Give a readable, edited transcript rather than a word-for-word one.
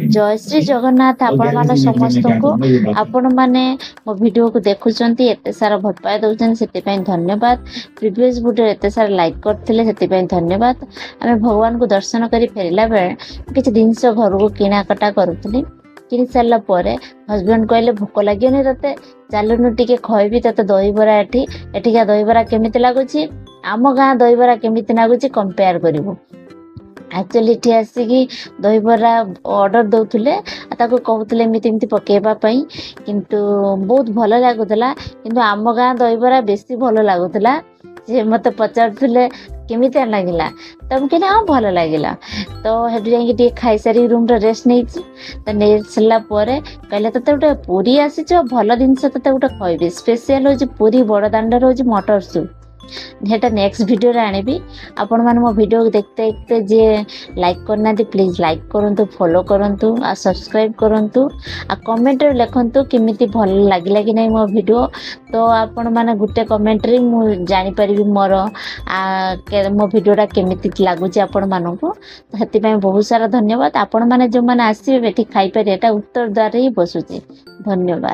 ଜୟ ଶ୍ରୀ ଜଗନ୍ନାଥ ଆପଣମାନେ ସମସ୍ତଙ୍କୁ। ଆପଣମାନେ ମୋ ଭିଡ଼ିଓକୁ ଦେଖୁଛନ୍ତି, ଏତେ ସାରା ଭଲ ପାଇବା ଦେଉଛନ୍ତି, ସେଥିପାଇଁ ଧନ୍ୟବାଦ। ପ୍ରିଭିୟସ୍ ଭିଡ଼ିଓ ଏତେ ସାରା ଲାଇକ୍ କରିଥିଲେ, ସେଥିପାଇଁ ଧନ୍ୟବାଦ। ଆମେ ଭଗବାନଙ୍କୁ ଦର୍ଶନ କରି ଫେରିଲା ବେଳେ କିଛି ଜିନିଷ ଘରକୁ କିଣାକଟା କରୁଥିଲି। କିଣି ସାରିଲା ପରେ ହଜବେଣ୍ଡ କହିଲେ, "ଭୋକ ଲାଗିବନି ତତେ? ଚାଲୁନୁ ଟିକେ ଖୁଆଇବି ତତେ ଦହିବରା ଏଠି। ଏଠିକା ଦହିବରା କେମିତି ଲାଗୁଛି, ଆମ ଗାଁ ଦହିବରା କେମିତି ଲାଗୁଛି, କମ୍ପେୟାର କରିବୁ।" ଆକ୍ଚୁଆଲି ଏଠି ଆସିକି ଦହିବରା ଅର୍ଡ଼ର ଦେଉଥିଲେ ଆଉ ତାକୁ କହୁଥିଲେ ଏମିତି ଏମିତି ପକେଇବା ପାଇଁ। କିନ୍ତୁ ବହୁତ ଭଲ ଲାଗୁଥିଲା, କିନ୍ତୁ ଆମ ଗାଁ ଦହିବରା ବେଶୀ ଭଲ ଲାଗୁଥିଲା। ସେ ମୋତେ ପଚାରୁଥିଲେ କେମିତିଆ ଲାଗିଲା, ତ ମୁଁ କହିଲି, "ହଁ, ଭଲ ଲାଗିଲା।" ତ ସେଠୁ ଯାଇକି ଟିକେ ଖାଇସାରିକି ରୁମ୍ରେ ରେଷ୍ଟ ନେଇଛି। ତ ନେଇ ସାରିଲା ପରେ କହିଲେ, "ତତେ ଗୋଟେ ପୁରୀ ଆସିଛ, ଭଲ ଜିନିଷ ତତେ ଗୋଟେ ଖୁଆଇବି। ସ୍ପେଶିଆଲ ହେଉଛି ପୁରୀ ବଡ଼ ଦାଣ୍ଡରେ ହେଉଛି ମଟର ସୁପ୍। ସେଟା ନେକ୍ସଟ ଭିଡ଼ିଓରେ ଆଣିବି।" ଆପଣମାନେ ମୋ ଭିଡ଼ିଓକୁ ଦେଖତେ ଦେଖତେ ଯିଏ ଲାଇକ୍ କରିନାହାନ୍ତି, ପ୍ଲିଜ୍ ଲାଇକ୍ କରନ୍ତୁ, ଫଲୋ କରନ୍ତୁ ଆଉ ସବସ୍କ୍ରାଇବ୍ କରନ୍ତୁ ଆଉ କମେଣ୍ଟରେ ଲେଖନ୍ତୁ କେମିତି ଭଲ ଲାଗିଲା କି ନାହିଁ ମୋ ଭିଡ଼ିଓ। ତ ଆପଣମାନେ ଗୋଟେ କମେଣ୍ଟରେ ମୁଁ ଜାଣିପାରିବି ମୋର ମୋ ଭିଡ଼ିଓଟା କେମିତି ଲାଗୁଛି ଆପଣମାନଙ୍କୁ। ତ ସେଥିପାଇଁ ବହୁତ ସାରା ଧନ୍ୟବାଦ। ଆପଣମାନେ ଯେଉଁମାନେ ଆସିବେ, ଏଠି ଖାଇପାରିବେ। ଏଟା ଉତ୍ତର ଦ୍ୱାରରେ ହିଁ ବସୁଛି। ଧନ୍ୟବାଦ।